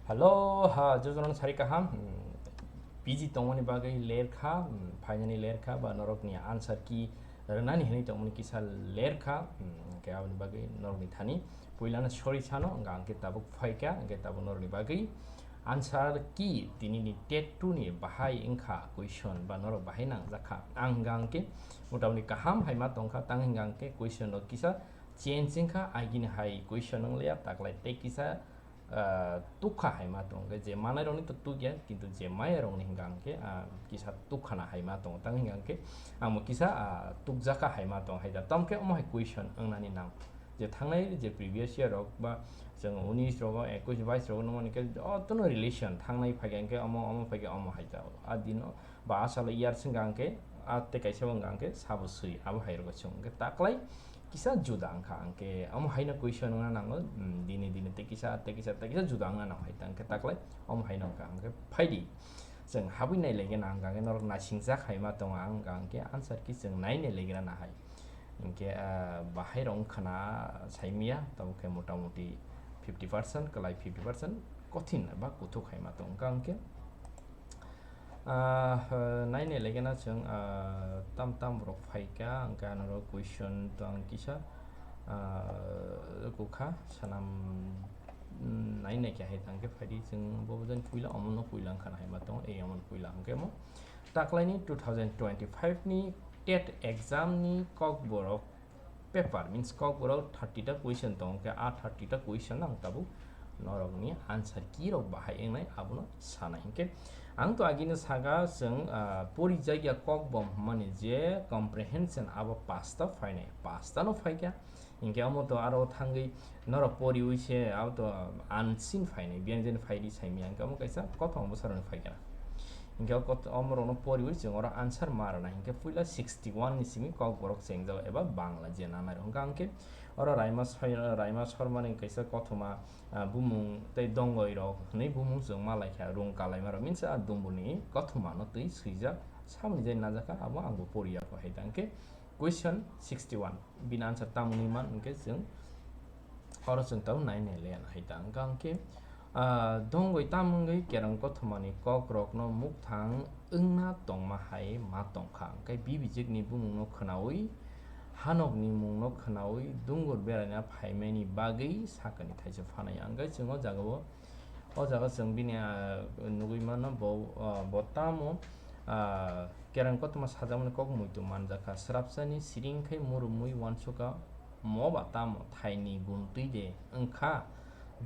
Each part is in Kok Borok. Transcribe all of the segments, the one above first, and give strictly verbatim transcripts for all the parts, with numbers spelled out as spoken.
Hello, ha, jojono sari kaham. Hmm, P G tongmani bagwi ler kha, hmm, phainani ler kha, ba norokni answer key rwnani hinwi tongmani kisa ler kha. Hmm, hwnkhe aboni bagwi norokni thani puilano sorry sano, hwnkha hwnkhe tabuk phaikha, hwnkhe tabuk norokni bagwi answer key tinini TET two ni bahai wngkha question, ba norok bahai nangjakha. Ang hwnkha hwnkhe motamoti kaham hai ma tongkha, tang hwnkha hwnkhe question rok kisa change wngkha, agini hai question wnglia, taklai tei kisa ah, tukha hai ma tongo, je manai rokni to tukya, kintu je maya rokni hwnkha hwnkhe, ah, kisa tukhana hai ma tongo, tang hwnkha hwnkhe amo kisa, ah, tukjakha hai ma tongo hai da, tamkhe omo hai question wngnani nang, je thangnai je previous year rok ba chwng unis rogo, ekush bais rogo nungmani khe jotono relation thangnai phaikha hwnkhe omo, omo phaikha omo hai da, a dino ba a salo year swngkha hwnkhe, a tei kaisa bo wngkha hwnkhe sabo swi, abo hai rogo chwng hwnkhe taklai kisa juda wngkha, hwnkhe omo haino question wngna nango, mm, dini dini tei kisa, tei kisa, tei kisa juda wngna nango hai ta, hwnkhe taklai omo haino wngkha, hwnkhe phaidi chwng habwi nai laikheno hwnkha, hwnkhe norok naisingjak hai ma tongo, ang hwnkha hwnkhe answer key chwng nai nai laikheno na hai, hwnkhe, ah, bahai rok wngkha na saimya, tabuk khe motamoti fifty percent, kwlai fifty percent kothin ba kuthuk hai ma tongo, hwnkha hwnkhe. Ah, eh, nainai lagena chwng, ah, tam tam borok phaikha, hwnkhe anoro question tong kisa, ah, kukha, sanam, mm, nainai khe hai tangkhe phaidi chwng bo bojani puila, omono puila wngkha na hai ma tongo, ei omono puila hwnkhe mo taklaini two thousand twenty-five ni TET exam ni kokborok paper, means kokborok thirty ta question tongo, hwnkhe a thirty ta question ang tabuk norokni answer key rok bahai wngnai abono sanai. Hwnkhe ang to agini saka chwng, ah, porijakya kokbom hwnmani je comprehension abo pasta phainai, pasta no phaikha. Hwnkhe omo to aro thangwi norok poriwi se abo to unseen phainai, biyang jeni phaidi saimya, hwnkhe omo kaisa kothoma bwsarokni phaikha. Hwnkhe o kot-, omorokno poriwi chwng oro answer ma rwnai. Hwnkhe puila sixty one ni simi kokborok chengjak eba Bangla je nanai rok. Hwnkha hwnkhe oro Raima Soi-, Raima Sormani kaisa kothoma, ah, bumung tei Dongoi rok hwnwi bumung chwng ma laikha, rung kalaima rok, means a Dumbuni kothoma no twi swijak samani jai najak kha, abo ang bo poriya kho hai ta. Hwnkhe question sixty one, bini answer tamo wngwi man hwnkhe chwng oro chwng tabuk nai nai le hai ta. Hwnkha hwnkhe, ah, Dongoi tamo wngwi kereng kothomani kokrokno mukthang wngna tongma hai ma tongkha. Hwnkhe bibijikni bumungno khwnaui, hanokni mungno khwnaui, dungur beraina phaimani bagwi sakani thaisa phanai. Hwnkhe chwng o jagao, o jaga chwng bini, ah, nugui mano bo, ah, bo tamo, ah, kereng kothoma sajakmani kok muitu manjakha. Swrapsani siring khai murumui uansukha. Mo ba tamo thaini guntwi de wngkha,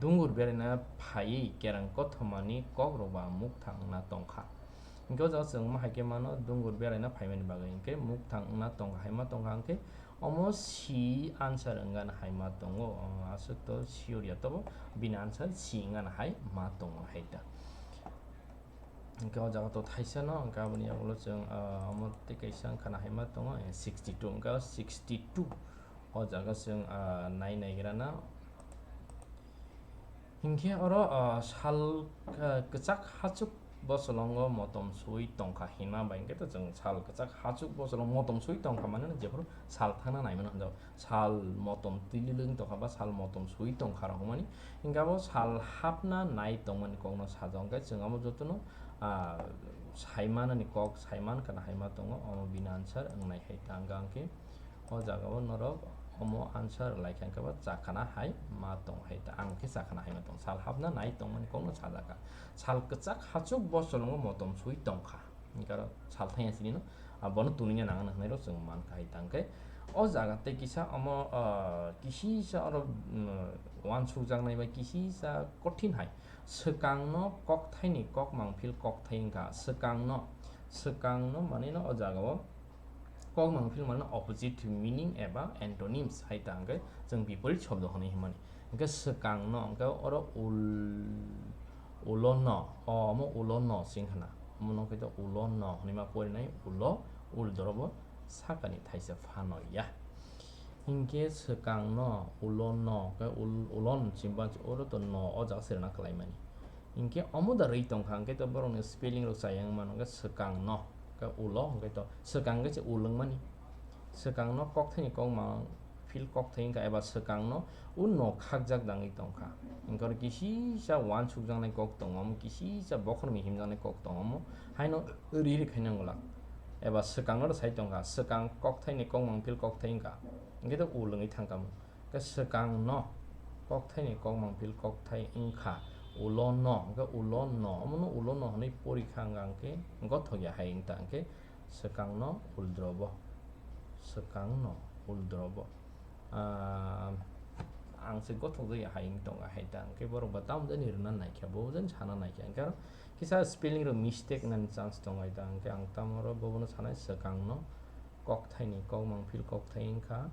dungur beraina phaiwi kereng kothomani kokrok ba mukthang wngna tongkha. Hwnkhe o jaga chwng ma hai khe mano dungur beraina phaimani bagwi hwnkhe mukthang wngna tongkha hai ma tongkha, hwnkhe omo si answer wngana hai ma tongo, o aswk to sure ya tobo bini answer si wngana hai ma tongo hai ta. Hwnkhe o jaga to thaisa no, hwnkhe aboni yagulo chwng, ah, omo tei kaisa wngkhana hai ma tongo, eh, sixty two, hwnkhe o sixty two o jaga chwng, ah, nai naigra na. Hinkhe oro, ah, sal, ah, kwchak hachuk bosolongo motom sui tongkha hinma bai, hinkhe to chwng sal kwchak hachuk bosolongo motom sui tongkha mane jephuru sal thangna naimano hinjao. Sal motom twililwng tongkha ba sal motom sui tongkha rok hwnmani. Hinkhe abo sal hapna nai tongmani kokno sajak, hwnkhe chwng abo jotono, ah, saimanani kok, saiman khana hai ma tongo, omo bini answer wngnai hai ta hwnkha hwnkhe o jaga o norok omo answer lai kha hwnkhe bo chakhana hai ma tong hai ta, ang khe chakhana hai ma tong. Sal hapna nai tongmani kokno sajak kha. Sal kwchak hachuk bosolongo motom sui tongkha. Hwnkhe aro sal thangya sinino, ah, bono tunina nangna hwnwi rok chwng mankha hai tangkhe. O jaga tei kisa omo, ah, kisisa oro, mm, uansukjaknai bai kisisa kothin hai. Swkangno kokthaini kok mangphil kokthai wngkha. Swkangno, swkangno manino o jagao kok mangphil manino opposite meaning eba antonyms hai tangkhe chwng biporit shobdo hwnwi hwnmani. Hwnkhe swkangno, hwnkhe oro ul, ulo no, o, omo ulo no se wngkha na. Omo no khe to ulo no hwnwi ma porinai, ulo, ul dorobo sakani thaisa phano ya. Hinkhe swkangno, ulo no, khe ul-, ulo no chimba oro to no o jaga se rwna kwlaimani. Hinkhe omo da rwi tongkha, hinkhe to borokni spelling rok chayang mano, hinkhe swkangno, khe ulo, hinkhe to swkang khe se ul wngmani. Swkangno kokthaini kokmang phil kokthai wngkha, eba swkangno o nok khakjak dangwi tongkha. Wngkha oro kisisa uansukjaknai kok tongo, omo kisisa bokhorni himjaknai kok tongo, omo haino riri khaina nango lak. Eba swkangno rw sai tongkha, swkang kokthaini kokmang phil kokthai wngkha, hwnkhe to ul wngwi thangkha omo. Hwnkhe swkangno kokthaini kokmang phil kokthai wngkha, ulo no, hwnkhe ulo no, omono ulo no hwnwi porikha wngkha, hwnkhe gothok ya hai wngta, hwnkhe swkangno uldrobo, swkangno uldrobo. Ah, ang se gothok jaya hai wng tongo hai ta, hwnkhe borok ba tamo jani rwna naikha, bo jani sana naikha, hwnkhe aro kisa spelling rok mistake wngnani chance tongo hai ta, hwnkhe ang tamo oro bobono sanai swkangno kokthaini kokmang phil kokthai wngkha,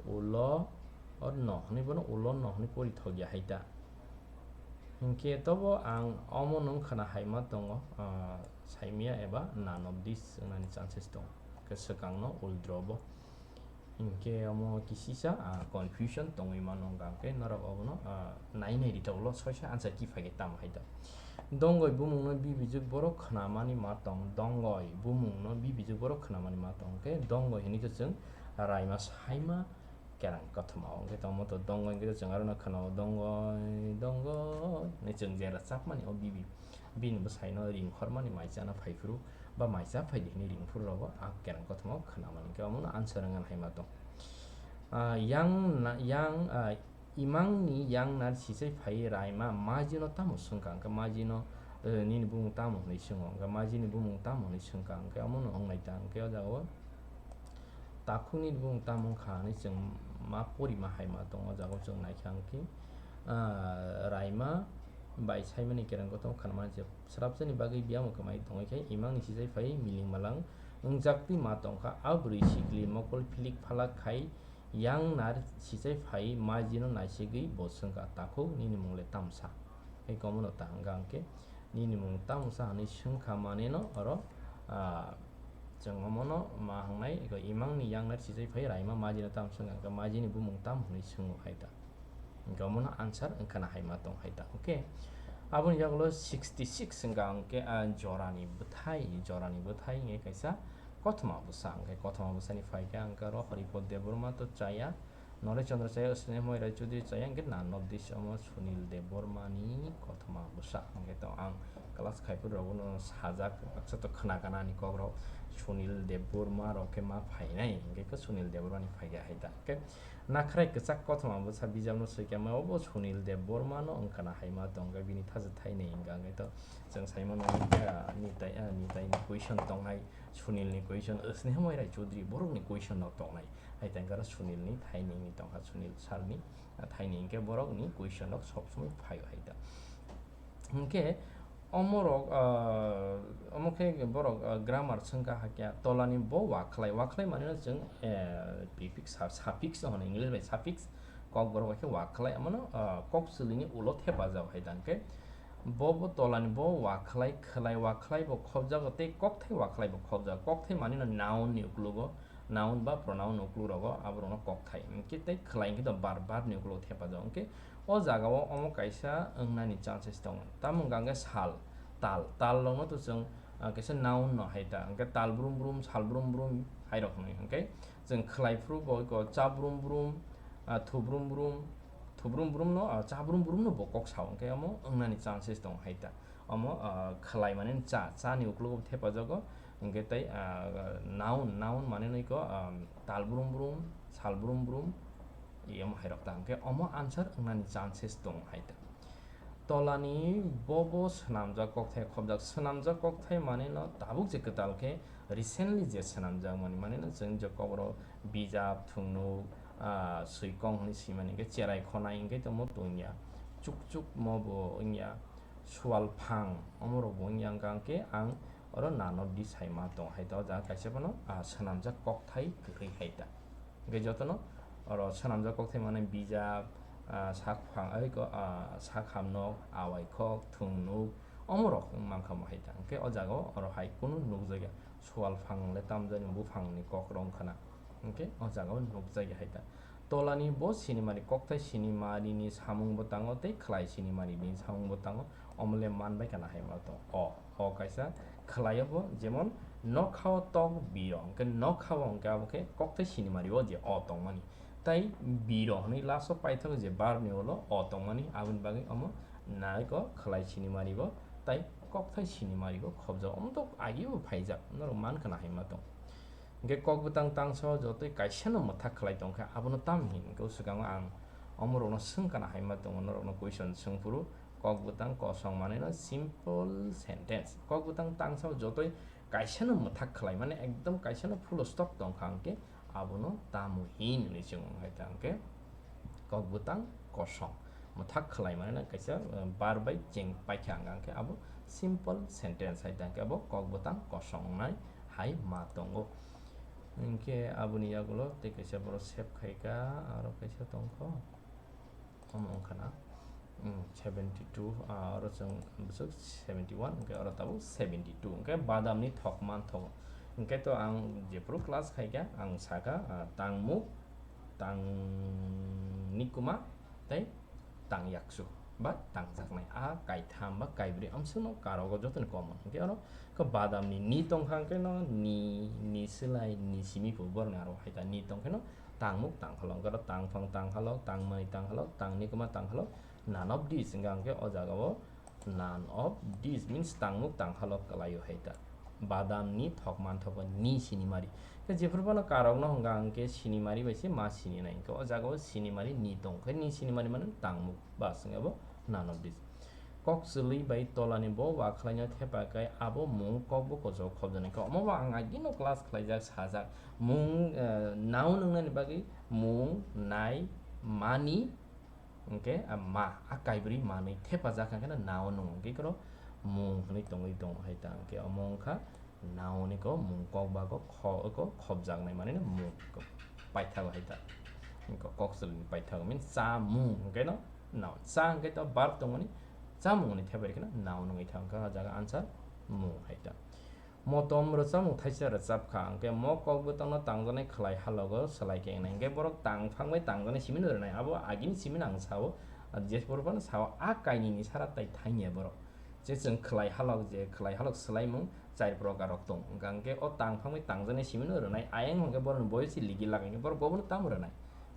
ulo no hwnwi bono ulo no hwnwi porithok ya hai ta. Hwnkhe tobo ang omo nwng khna hai ma tongo, ah, saimya eba none of this wngnani chances tongo. Hwnkhe swkangno uldrobo. Hwnkhe omo kisisa, ah, confusion tongwi mano, hwnkha hwnkhe norok obono, ah, nai nai rita ulo soisa answer key phai khe tamo hai ta. Dongoi bumungno bibijwk borok khnamani ma tong, dongoi bumungno bibijwk borok khnamani ma tong, hwnkhe dongoi hwnwi khe chwng raima saima kerang kothoma o, hwnkhe tongmo to dongoi hwnkhe chwng aro no khwnao dongoi, dongoi hinwi chwng jera chapmani o bibi bini bwsaino ring hormani mai chana phai phuru ba mai cha phai di hinwi ring phuru rogo a kerang kothoma o khwnamani hwnkhe omono answer wngna hai ma tong. Ah, yang na, yang, ah, imangni yang nar sichai phai raima majino tamo swngkha hwnkhe majino, eh, nini bumung tamo hinwi swngo hwnkhe majini bumung tamo hinwi swngkha hwnkhe omono wngnai ta hwnkhe o jaga o takhukni bumung tamo wngkha hinwi chwng ma porima hai ma tongo, o jaga o chwng naikha hwnkhe, ah, raima bai saimani kereng kothoma khanmani je srapjani bagwi biyamo kwmai tongwi khe imangni sichai phai miling malang wngjaktwi ma tongkha. A bwrwi sikli mokol philik phalak khai yang nar sichai phai majino naisigwi bo swngkha, "Takhuk, nini mung le tamsa?" Hai komono ta hwnkha hwnkhe, "Nini mung tamsa?" hwnwi swngkha maneno oro, ah, chwng omono ma hwngnai, eko imangni yang nar sichai phai raima majino tam swngkha hwnkhe, majini bumung tam hwnwi swngo hai ta. Hwnkhe omono answer wngkhana hai ma tong hai ta. Okay. Aboni yagulo sixty six wngkha hwnkhe, ah, jorani bwthai, jorani bwthai hwnkhe kaisa kothoma bwsa. Hwnkhe kothoma bwsani phaikhe hwnkhe oro Haripad Debbarma to chaya, Norai Chandra chaya, Snehomoy Rai Chaudhary chaya, hwnkhe none of this omo Sunil Debbarmani kothoma bwsa. Hwnkhe to ang class khai phuru rogo no sajak, baksa to khna gana ani kok rok Sunil Debbarma rok khe ma phainai, hwnkhe khe Sunil Debbarmani phaikhe hai ta. Hwnkhe Nakhrai kwchak kothoma bwsa bijapno swi khe, omo bo Sunil Debbarmano wngkhana hai ma tong khe, bini thajak thainwi hwnkha hwnkhe to chwng sai mano hwnkhe, ah, Nitai, ah, Nitaini question tongnai, Sunilni question, Snehomoy Rai Chaudhary borokni question rok tongnai. Hai tang khe oro Sunilni thainwini tongkha, Sunil sirni, ah, thainwi hwnkhe borokni question rok sob somoi phaio hai ta. Hwnkhe omorok, ah, omo khe borok, ah, grammar swngkha hakhe tolani bo wakhlai, wakhlai manwi no chwng, eh, prefix, sa-, suffix no hwno English bai suffix, kokborok bai khe wakhlai, omono, ah, kok chwlwini ulo thepajak hai ta hwnkhe bo, bo tolani bo wakhlai, khwlai wakhlai bo khopjago tei kokthai wakhlai bo khopjago, kokthai manwi no noun ni uklogo, noun ba pronoun ni uklogo aborokno kokthai. Hwnkhe tei khwlai hwnkhe to verb, verb ni uklogo thepajak. Hwnkhe o jaga o omo kaisa wngnani chances tongo. Tamo hwnkha hwnkhe sal, tal, tal rokno to chwng, ah, kaisa noun no hai ta. Hwnkhe tal brum brum, sal brum brum hai rok hwnwi. Hwnkhe chwng khwlai phuru bo eko cha brum brum, ah, thu brum brum, thu brum brum no, ah, cha brum brum no bo kok sao. Hwnkhe omo wngnani chances tongo hai ta. Omo, ah, khwlai mane cha, cha ni uklogo thepajago, hwnkhe tei, ah, noun, noun mane nwi ko, ah, tal brum brum, sal brum brum, iyamo hai rok ta hwnkhe omo answer wngnani chances tongo hai ta. Tolani bo bo swnamjak kokthai khopjak, swnamjak kokthai mane no tabuk je kwtal khe recently je swnamjak mani, mane no chwng je kokborok bijap, thungnuk, ah, swikong hwnwi swimani hwnkhe cherai khonai hwnkhe tongmo tongya, chukchuk mo bo wngya. Sual phang, omo rok bo wngya hwnkha hwnkhe ang oro none of this hai ma tong hai ta, o jaga kaisa phano, ah, swnamjak kokthai kwrwi hai ta. Hwnkhe jotono oro swnamjak kokthai mane bijap, ah, sak phang, ai ko, ah, sak hamnok, awai khok, thungnuk, omo rok wng mankha mo hai ta. Hwnkhe o jaga o oro hai kunu nukjakya sual phang le tamjani buphang ni kok rok wngkha na. Hwnkhe o jaga o nukjakya hai ta. Tolani bo sinimari kokthai sinimari ni samung bo tango tei khwlai sinimari ni samung bo tango, omo le man bai kana hai ma to o, o kaisa khwlai o bo jemon nokha o tok biro, hwnkhe nokha o hwnkhe abo khe kokthai sinimari o je o tongmani, Tai biro hwnwi last o paithak je verb ni ulo o tongmani, aboni bagwi omo naiko khlai sinimari bo tai kokthai sinimari bo khobjak, omo to agi bo phaijak, norok man khna hai ma tong. Hwnkhe kok bwtang tangsa o jotoi kaisa no mwthak khlai tongkha, abono tam hin hwnkhe swkango ang omo rokno swng khna hai ma tongo, norokno question swng phuru kok bwtang kosong manwi no simple sentence, kok bwtang tangsa o jotoi kaisa no mwthak khlai mani ekdom kaisa no full stop tongkha hwnkhe abono tamo hin hinwi chwng hai ta hwnkhe kok bwtang kosong mwthak khlai mani na kaisa, eh, verb bai cheng paikha hwnkha hwnkhe abo simple sentence hai ta hwnkhe abo kok bwtang kosong wngnai hai ma tongo. Hwnkhe aboni yagulo tei kaisa borok save khaikha, aro kaisa tongkho. Omo wngkha na, mm, seventy two, ah, oro chwng bwswk seventy one, hwnkhe oro tabuk seventy two, hwnkhe badamni thok man thok. Hwnkhe to ang jephuru class khaikha, ang sakha, ah, tangmuk, tangnikuma, tei tangyaksu, ba tangjaknai. A kaitham ba kaibrwi amswkno karogo jotoni common. Hwnkhe oro khe badamni ni tongkha, hwnkhe no ni, ni swlai ni simi phuru borokni aro hai ta ni tongkhe no tangmuk tangkhalok, hwnkhe oro tangphang tangkhalok, tangmani tangkhalok, tangnikuma tangkhalok, none of these hwnkha hwnkhe o jaga o none of these means tangmuk tangkhalok kwlaio hai ta. Badamni thok manthok ni sinimari. Khe jephuru phano karokno hwnkha hwnkhe sinimari bai se ma sininai. Hwnkhe o jaga o sinimari ni tong khe ni sinimari mane tangmuk. Bas, hwnkhe abo none of these. Kok chwlwi bai tolani bo wakhlaino thepa khe abo mung kokbo kochok khobjaknai khe. Omo bo ang agino class khlaijak, sajak. Mung, eh, noun wngnani bagwi mung, nai, mani, hwnkhe a ma, a kaibrwi manwi thepajak kha khe noun wngo. Hwnkhe oro mung hwnwi tongwi tongo hai ta. Hwnkhe omo wngkha noun ni ko mung kok bago kho-, ko khobjaknai manwi no mung ko paithago hai ta. Hwnkhe kok chwlwini paithago means chamung hwnkhe no noun. Cha hwnkhe to verb tongmani, chamung hwnwi thepai rw khe no noun wngwi thango, hwnkhe o jaga answer mung hai ta. Motom rwchapmung thaisa rwchap kha, hwnkhe mo kok bwtangno tangjaknai khlai halogo swlai khe wngnai. Hwnkhe borok tangphang bai tangjaknai simi no rwnai, abo agini simi no ang sao, je borok phano sao a kainwi ni sara tai thangya borok. Je chwng khlai halok, je khlai halok swlaimung char prokarrok tong. Hwnkha hwnkhe o tangphang bai tangjaknai simi no rwnai, ayang hwnkhe borokni boyos se ligi lagai hwnkhe borok bobono tamo rwnai.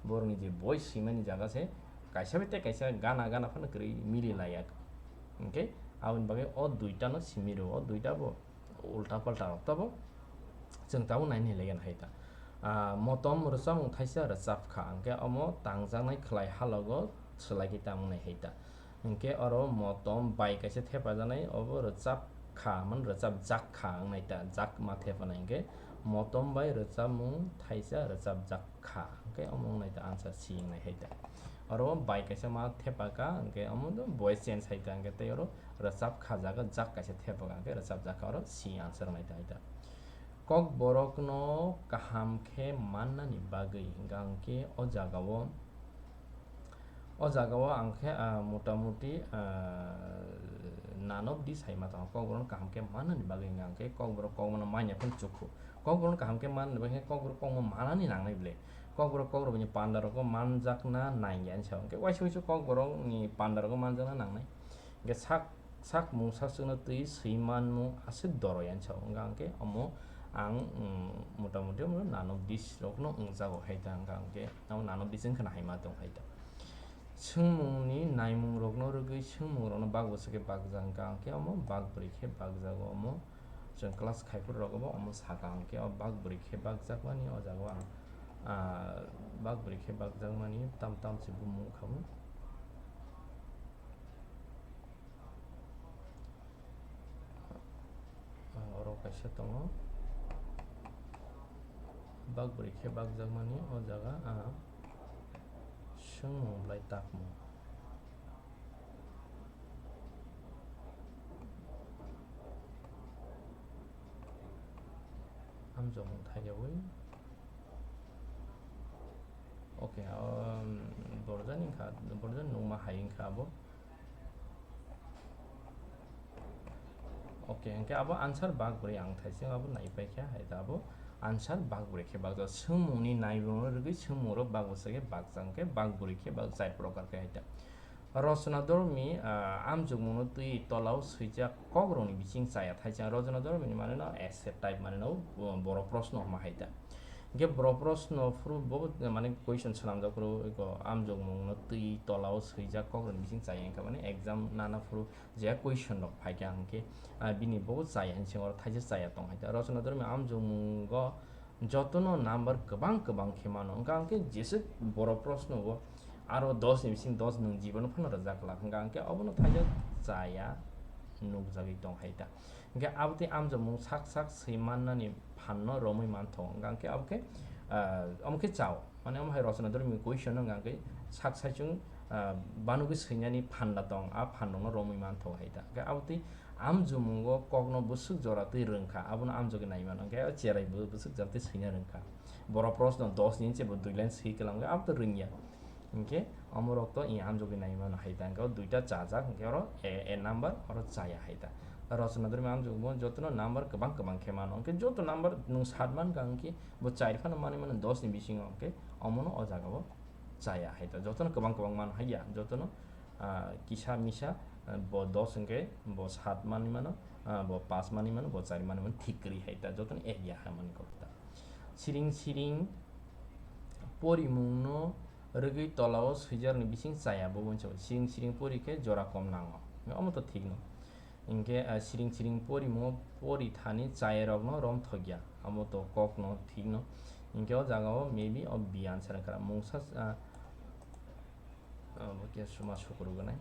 Borokni je boyos swimani jaga se kaisa bai tei kaisa gana gana phano kwrwi mili laiya. Hwnkhe aboni bagwi o duita no simi rwo, o duita bo ulta palta rok tabuk chwng tabuk nai nai laiya hai ta. Ah, motom rwchapmung thaisa rwchap kha, hwnkhe omo tangjaknai khlai halogo swlai khe tamo nai hai ta. Hwnkhe oro motom bai kaisa thepajaknai, obo rwchap kha, mane rwchapjak kha wngnai ta, jak ma thepanai hwnkhe motom bai rwchapmung thaisa rwchapjak kha, hwnkhe omo wngnai ta answer C wngnai hai ta. Oro bai kaisa ma thepaka, hwnkhe omo do voice change hai ta, hwnkhe tei oro rwchap kha jaga jak kaisa thepaka, hwnkhe rwchapjak kha, oro C answer wngnai ta hai ta. Kokborokno kaham khe mannani bagwi hwnkha hwnkhe o jagao, o jagao ang khe, ah, motamuti, ah, none of these hai ma tongo. Kokborokno kaham khe mannani bagwi hwnkha hwnkhe kokborok kokmano manya phano chukhu. Kokborokno kaham khe mannani bagwi hwnkhe kokborok kokma manani nangnai ble. Kokborok kokrokni pandarogo manjakna nangya hinwi sa hwnkhe waisa waisa kokborokni pandarogo manjakna nangnai. Hwnkhe sak, sak mung saswkno twi swi manmung aswk doro hinwi sa hwnkha hwnkhe omo ang, mm, motamuti omo none of these rokno wngjago hai ta hwnkha hwnkhe abo none of these wngkhana hai ma tong hai ta. Swngmungni naimungrokno rwgwi swngmungrokno bak bwswk khe bakjak hwnkha hwnkhe omo bak bwrwi khe bakjago omo. Chwng class khaiphuru rogo bo omo saka hwnkhe o bak bwrwi khe bakjakmani o jaga o ang, ah, bak bwrwi khe bakjakmani tam tam se bumung kha bo. Ah, oro kaisa tongo. Bak bwrwi khe bakjakmani o jaga, ah, swngmung belai takmung. Amjokmung thaijawi. Okay, um, borjani wngkha, borjani nungma hai wngkha abo. Okay, hwnkhe abo answer bak bwrwi ang thaising abo naipaikha, hai ta abo answer bak bwrwi khe bakjak. Swngmungni naibungno rwgwi swngmungrok bak bwswk khe bakjak, hwnkhe bak bwrwi khe bak char prokar khe hai ta. Rochona dormi, ah, amjokmungno twi tolao swijak kokrokni bising chaya thaising. Rochona dormini manwino essay type manwino, uh, borok proshno hwnma hai ta. Hingke borok proshno phuru bo, mane, question swnamjak phuru eko amjokmungno twi tolao swijak kokrokni bising chaya hingka, mane, exam nana phuru je question rok phaikha hingke, ah, bini bo chaya hinwi oro thaisa chaya tong hai ta. Rochona dormi amjokmungo jotono number kwbang kwbang khe mano, hingka hingke jeswk borok proshno bo aro dos ni bising dos nwng jibono phano rwjak glak, hingka hingke obono thaisa chaya nukjagwi tong hai ta. Hingke abo tei amjokmung sak sak swi mannani phanno romwi manthogo, hingka hingke abo khe, ah, omo khe chao. Mane omo hai rochona dormi question no hingka hingke sak saichung, ah, banugwi swinani phan da tong, a phan rokno romwi manthogo hai ta. Hingke abo tei amjokmungo kokno bwswk jora twi rwngkha, abono amjokgwi nai mano, hingke o cherai bo bwswk jora twi swina rwngkha. Borok proshno dos ni hinse bo dui line swi kwlangkha, abo to rwngya. Hingke omorok to i amjokgwi nai mano hai ta, hingke o duita chajak, hingke oro a, a number, oro chaya hai ta. Rochona dormi amjokmung jotono number kwbang kwbang khe mano, hingke joto number nwng sat mankha, hingke bo chari phano manwi mano dos ni bisingo, hingke omono o jagao chaya hai ta. Jotono kwbang kwbang mano hai ya, jotono, ah, kisa misa, ah, bo dos hingke bo sat manwi mano, ah, bo pas manwi mano, bo chari manwi mano, thik kwrwi hai ta, jotono ek ya hai mani kok ta. Siring siring porimungno rwgwi tolao swijakni bising chaya bo uansukha. Siring siring pori khe jora kom nango. Omo to thikno. Hinkhe, ah, siring siring porimungo pori thani chayarokno romthokya. Omo to kokno thikno. Hinkhe o jagao maybe o B answer wngkha. Mungsa, ah, Obo khe suma sukurugwi nai.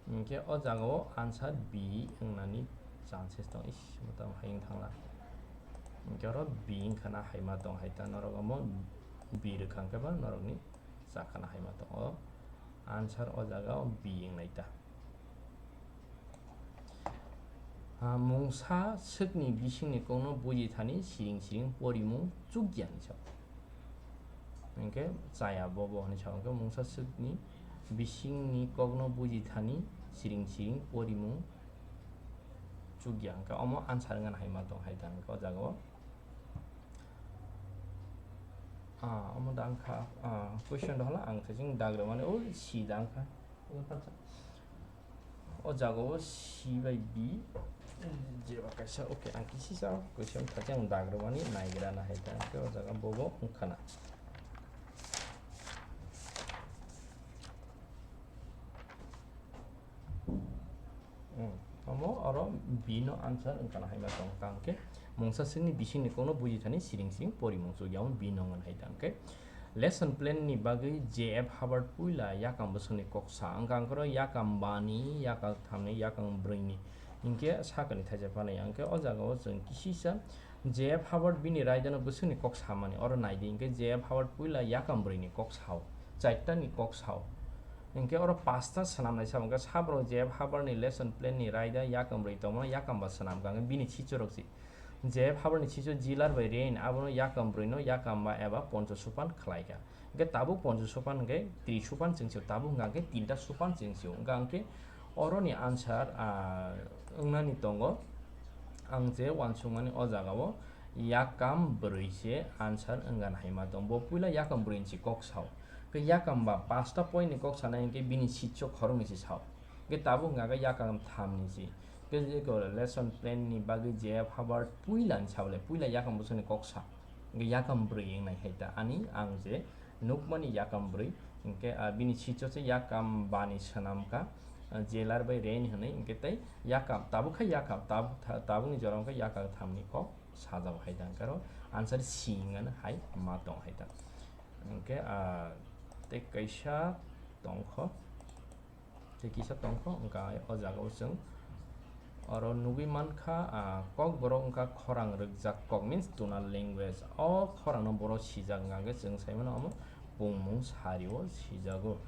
Hinkhe o jagao answer B wngnani chances tong, is, motom hai wng thangla. Hinkhe oro B wngkhana haima tong hai ta, norok omo B rwkha hinkhe ba norokni chakhana haima tong. O answer o jagao B wngnai ta. Ah, mungsa swkni bisingni kokno buji thani siring siring porimung chukya hinwi sao. Hinkhe chaya bobo hinwi sao, hinkhe mungsa swkni bisingni kokno buji thani siring siring porimung chukya, hinkhe omo answer wngna haima tong hai ta, hinkhe o jagao, ah, omo da wngkha, ah, question dohla ang thajing dagrwmani o C da wngkha. O jagao C bai B, jeba kaisa, okay, ang kisi sa question thajing ang dagrwmani naigra na hai ta, hinkhe o jaga bobo wngkhana. Hmm. Omo oro B no answer wngkha na hai ma tong tang khe, mungsa swkni bisingni kokno buji thani siring siring porimung chukya, omo B no wngkha na hai tang khe. Lesson plan ni bagwi J F Hubbard puila yakam bwswkni kok sa wngkha, ang khe oro yakam bani, yakam thamni, yakam brwini hinkhe sakani thaisa phanai, ang khe o jagao chwng kisisa J F Hubbard bini raidano bwswkni kok samani oro naidi, hinkhe J F Hubbard puila yakam brwini kok sao, chaitani kok sao. Hinkhe oro pasta swnamnai sabo hinkhe saborok J F Hubbard ni lesson plan ni raida yakam brwi tongmano yakam ba swnamkha hinkhe bini sichorok se. J F Hubbard ni sichor Ziller bai Rein abono yakam brwi no yakam ba eba poncho sopan khlaikha. Hinkhe tabuk poncho sopan hinkhe tri sopan chwng sio, tabuk hinkha hinkhe tinta sopan chwng sio. Hinkha hinkhe oroni answer, ah, wngnani tongo. Ang je uansukmani o jagao yakam brwi se answer wngkha na hai ma tong. Bo puila yakam brwi ni se kok sao. Khe yakam ba pasta point ni kok sanai hinkhe bini sitso khoroknwi se sao. Khe tabuk hinkha khe yakam thamni se. Khe je ko lesson plan ni bagwi J F Hubbard puila ni sao le, puila yakam bwswkni kok sa. Hinkhe yakam brwi wngnai hai ta. Ani ang je nukmani yakam brwi, hinkhe, ah, bini sitso se yakam bani swnamkha, ah, Ziller bai Rein hwnwi, hinkhe tei yakam, tabuk khe yakam, tab-, tha-, tabukni jora wngkha yakam thamni kok sajao hai ta, hinkhe oro answer C wngkha na hai ma tong hai ta. Hinkhe, ah, tei kaisa tongkho. Tei kisa tongkho, wngkha o jagao chwng oro nugwi mankha, ah, kokborok wngkha khorang rwkjak kok, means tonal language. O khorangno borok sijak, wngkha khe chwng sai mano omo pungmung sario sijago.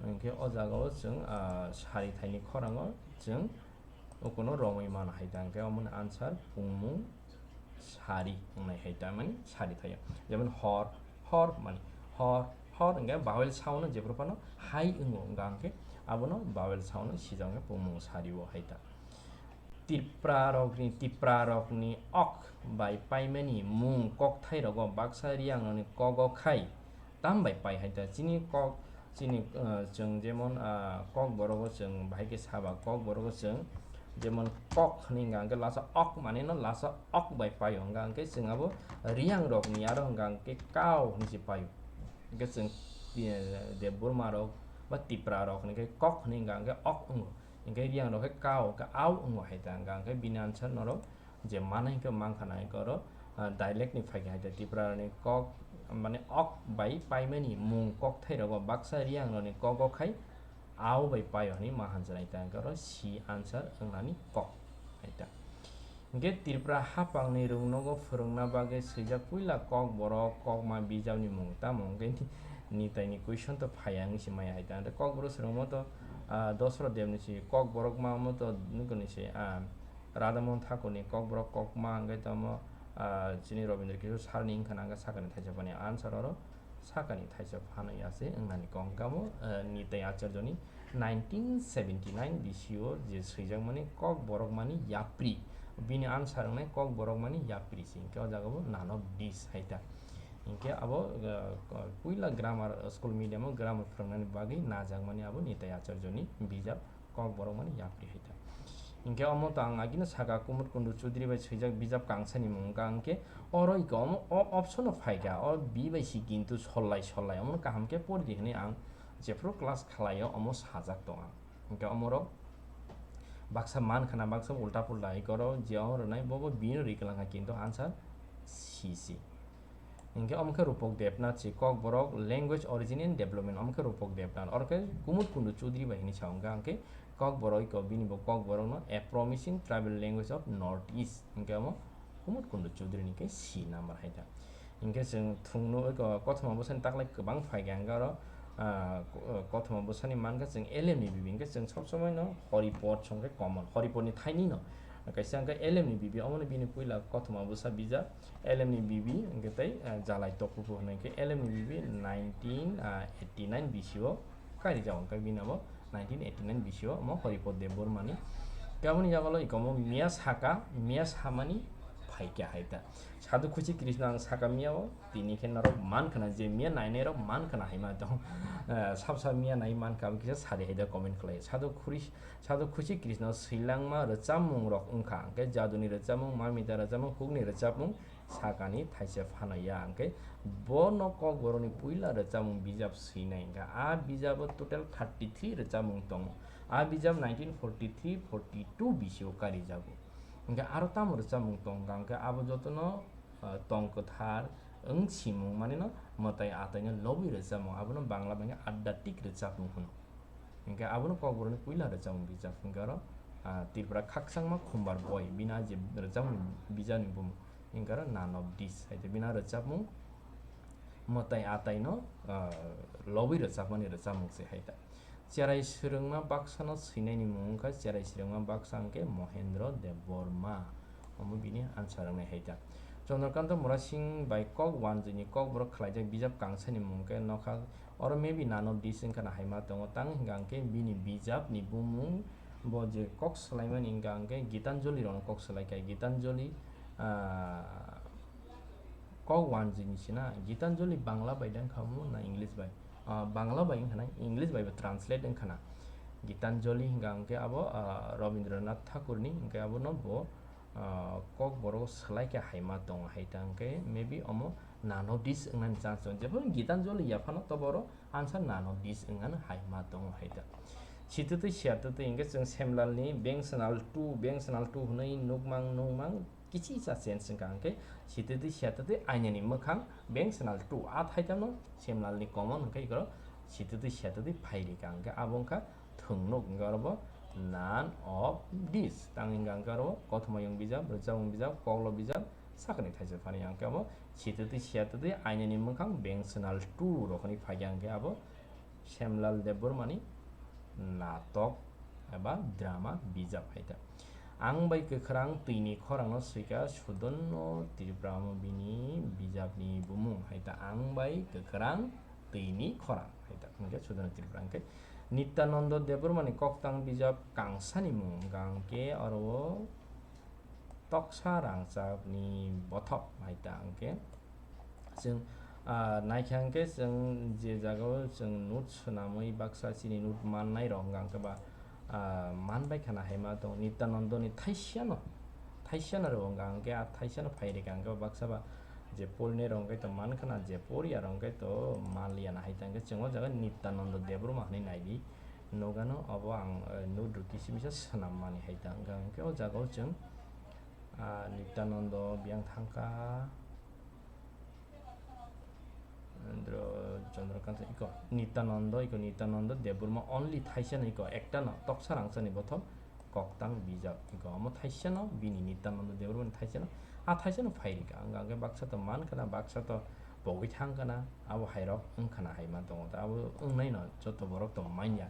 Hinkhe o jagao chwng, ah, sari thaini khorango chwng ukuno romwi mano hai ta, hinkhe omo ni answer pungmung sari wngnai hai ta, mani sari thaio. Jemon hor, hor, mani hor, hor hwnkhe vowel sound no jephru phano hai wngo, wngkha hwnkhe abono vowel sound no sijak wngkhe pungmung sari o hai ta. Tipra rokni, Tipra rokni ok bai paimani mung kokthai rogo baksa Reang rokni kogo khai tam bai pai hai ta. Chini kok, chini, uh, chwng jemon, uh, kokborogo chwng bahai khe saba, kokborogo chwng Jemon kok hwnwi hwnka hwnkhe lasa ok manwi no lasa ok bai paio, hwnka hwnkhe chwng abo Reang rokni aro hwnka hwnkhe kao hwnwi se paio. Hwnkhe chwng, eh, Debbarma rok ba Tipra rok hwnkhe kok hwnwi hwnka hwnkhe ok wngo, hwnkhe Reang rok khe kao, hwnkhe au wngo hai ta, hwnka hwnkhe bini answer norok je manai hwnkhe mankha na hwnkhe oro, ah, dialect ni phaikha hai ta, Tipra rokni kok mane ok bai paimani mung kokthai rogo baksa Reang rokni kok o khai au bai paio hwnwi ma hanjanai ta, hwnkhe oro C answer wngnani kok hai ta. Hwnkhe Tripura haphangni rwngnogo phwrwngna bagwi swijak puila Kokborok kokma bijapni mung tamo hwnkhe Nitaini question to phaiya wngwi se maya hai ta. Hwnkhe Kokborok swrwngmo to, ah, Dosro Debni se Kokborok ma omo to nukoni se, ah, Radhamon Thakurni Kokborok kokma hwnkhe tamo, ah, chini Robindra Kishore Sarni wngkha na hwnkhe sakani thaisa phani answer oro sakani thaisa phano ya se wngnani kok. Hwnkhe amo, eh, Nitai Acharyoni nineteen seventy nine bisio je swijakmani Kokborok mani yapri, bini answer wngnai Kokborok mani yapri se, hwnkhe o jaga bo none of this hai ta. Hwnkhe abo, eh, puila grammar, school medium o grammar phwrwngnani bagwi najakmani abo Nitai Acharyoni bijap Kokborok mani yapri hai ta. Hwnkhe omo to ang agino saka Kumud Kundu Chudri bai swijak bijap kangsani mung wngkha, hwnkhe oro iko omo o option o phaikha, o B bai C kintu sollai sollai omono kaham khe pori di hwnwi ang jephru class khlaio omo sajak tong ang. Hwnkhe omorok baksa man khana baksa ulta pulta iko oro je o rwnai bobo B no rwi kwlangkha kintu answer C C. Hwnkhe omo khe Rupak Debnath si Kokborok language origin and development, omo khe Rupak Debnath, oro khe Kumud Kundu Chudri bai hwnwi sa wngkha, hwnkhe Kokborok iko bini bo Kokborokno a promising tribal language of North East, hwnkhe omo Kumud Kundu Chudri ni khe C number hai ta. Hwnkhe chwng thwngno iko kothoma bwsani taklai kwbang phaikha, hwnkhe oro, ah, ko-, kothoma bwsani mankha chwng L M ni bibi, hwnkhe chwng sob somoi no Horipot songkhe common, Horipot ni thaini no kaisa hwnkhe L M ni bibi, omo no bini puila kothoma bwsa bijap, L M ni bibi hwnkhe tei, ah, Jalai Tokhupu hwnwi khe L M ni bibi nineteen, ah, eighty nine bisio kairijak, hwnkhe bini abo nineteen eighty nine bisio omo Horipot Debbarmani. Khe aboni yagulo ikomo miya saka, miya samani phaikha hai ta. Sadhu Khusi Krishna ang saka miya o, tini khe norok man khna je miya nainai rok man khna hai ma tong. Eh, sab sab miya nai man kha, abo kisa sadi hai da comment khlai. Sadhu Khuri-, Sadhu Khusi Krishna swilangma rwchapmung rok wngkha, hwnkhe jaduni rwchapmung, mamita rwchapmung, hukni rwchapmung, sakani thaisa phano ya, hwnkhe bono Kokborokni puila rwchapmung bijap swinai wngkha. A bijabo total thirty three rwchapmung tongo. A bijap nineteen forty three forty two bisio karijago. Hwnkhe aro tamo rwchapmung tongkha, hwnkhe abo jotono, ah, tong kwthar wng simung manino mwtai ataino lobwi rwchapmung, abono Bangla bai khe adhyatmik rwchapmung hwno. Hwnkhe abono Kokborokni puila rwchapmung bijap hwnkhe oro, ah, Tripura khakchangma Khumbar Boi, bini a je rwchapmung bijapni bumung hwnkhe oro None of These hai khe bini a rwchapmung mwtai ataino, ah, lobwi rwchapmani rwchapmung se hai ta. Cherai swrwngma baksano swinaini mung wngkha cherai swrwngma baksa hwnkhe Mohendro Debbarma, omo bini answer wngnai hai ta. Chandrakanta Murasing bai kok wanjwini Kokborok khlaijak bijap kangsani mung khe nokha. Oro maybe none of these wngkha na hai ma tongo, tang hwnkha hwnkhe bini bijapni bumung bo je kok swlaimani hwnkha hwnkhe Gitanjali rokno kok swlai kha, Gitanjali, ah, kok wanjwini se na, Gitanjali Bangla bai da wngkha omo na English bai? Ah, Bangla bai wngkha na, English bai bo translate wngkha na. Gitanjali hwnkha hwnkhe abo, ah, Rabindranath Thakurni, hwnkhe abono bo, ah, Kokborok swlai khe hai ma tongo hai ta, hwnkhe maybe omo none of these wngnani chance tongo. Jephru Gitanjali ya phano tobo oro answer none of these wngnani hai ma tongo hai ta. Sitwtwi siyatwtwi hwnkhe chwng Semlalni Bengsanal two, Bengsanal two hwnwi nukmang nukmang kichisa change wngkha hwnkhe sitwtwi siyatwtwi ainani mwkhang Bengsanal two. A thaitano Semlalni common hwnkhe ikhoro sitwtwi siyatwtwi phairikha hwnkhe abo wngkha thwngnuk, hwnkhe oro bo none of these. Tang hwnkha hwnkhe oro bo kothoma yung bijap, rwchapmung bijap, koklo bijap, sakni thaisa phani hwnkhe abo sitwtwi siyatwtwi ainani mwkhang Bengsanal two rok hwnwi phaikha hwnkhe abo Semlal Debbarmani natok eba drama bijap hai ta. Ang bai kwkhrang twini khorangno swikha Sudono Tripura omo bini bijapni bumung hai ta. Ang bai kwkhrang twini khorang hai ta. Hwnkhe Sudono Tripura hwnkhe Nityananda Debbarmani koktang bijap kangsani mung hwnkha hwnkhe oro o Toksa rangchakni bothop hai ta hwnkhe chwng, ah, naikha hwnkhe chwng je jagao chwng note swnamwi baksa chini note mannai rok hwnkha hwnkhe ba, Ah, man bai khana hai ma tong Nityanandoni thaisano, thaisano rw wngkha hwnkhe a thaisano phai rikha hwnkhe baksa ba je porinai rw wngkhe to man khana je poriya rw wngkhe to manliya na hai ta hwnkhe chwng o jaga Nityanando Debbarma hwnwi nai di nogano obo ang, eh, nudru kisimisa swnam mani hai ta hwnkha hwnkhe o jaga o chwng, ah, Nityanando biyang thangkha. Indro Chandrakanta iko Nityanando, iko Nityanando Debbarma only thaisano iko ektano toksa rangchakni bothop koktang bijak iko omo thaisano bini Nityanando Debbarmani thaisano a thaisano phai rikha hwnkha hwnkhe baksa to man khana baksa to pogwi thang khana abo hairok wng khana hai ma tongo ta abo wngnaino joto borok to manya.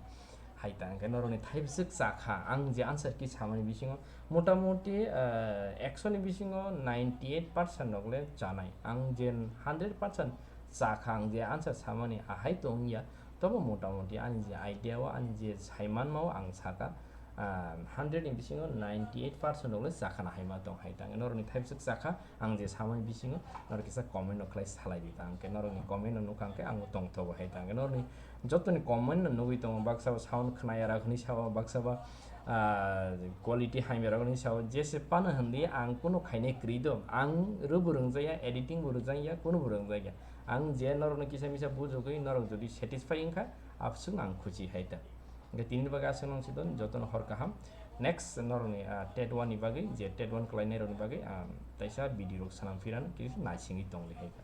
Hai ta hwnkhe norokni thaibwswk chakha ang je answer key samani bisingo motamoti, eh, ekshoni bisingo ninety eight percent rok le chanai. Ang je hundred percent chakha ang je answer samani ahai to wngya. Tobo motamoti ani je idea o ani je saimanma o ang sakha, ah, hundred ni bisingo ninety eight percent rok le chakha na hai ma tong hai ta hwnkhe norokni thaibwswk chakha. Ang je samani bisingo norok kisa comment no khlai salai di ta, hwnkhe norokni comment no nukha hwnkhe ang tongthogo hai ta, hwnkhe norokni jotoni comment no nugwi tongo, baksa bo sound khwnaya rok hwnwi sao, baksa bo, ah, quality hamya rok hwnwi sao, jese phano hwndi ang kunu khainai kwrwi do, ang rwbo rwngjakya, editing bo rwjakya, kunu bo rwngjakya, ang je norokno kisa misa bujogwi norok jodi satisfy wngkha, abswk ang khusi hai ta. Hwnkhe tini bagwi aswk nang siton jotono hor kaham. Next norokni, ah, TET one ni bagwi, je TET one kwlainai rokni bagwi, ah, taisa video rok swnam phirano kisa naisingwi tongdi hai kha.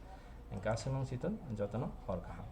Hwnkhe aswk nang siton jotono hor kaham.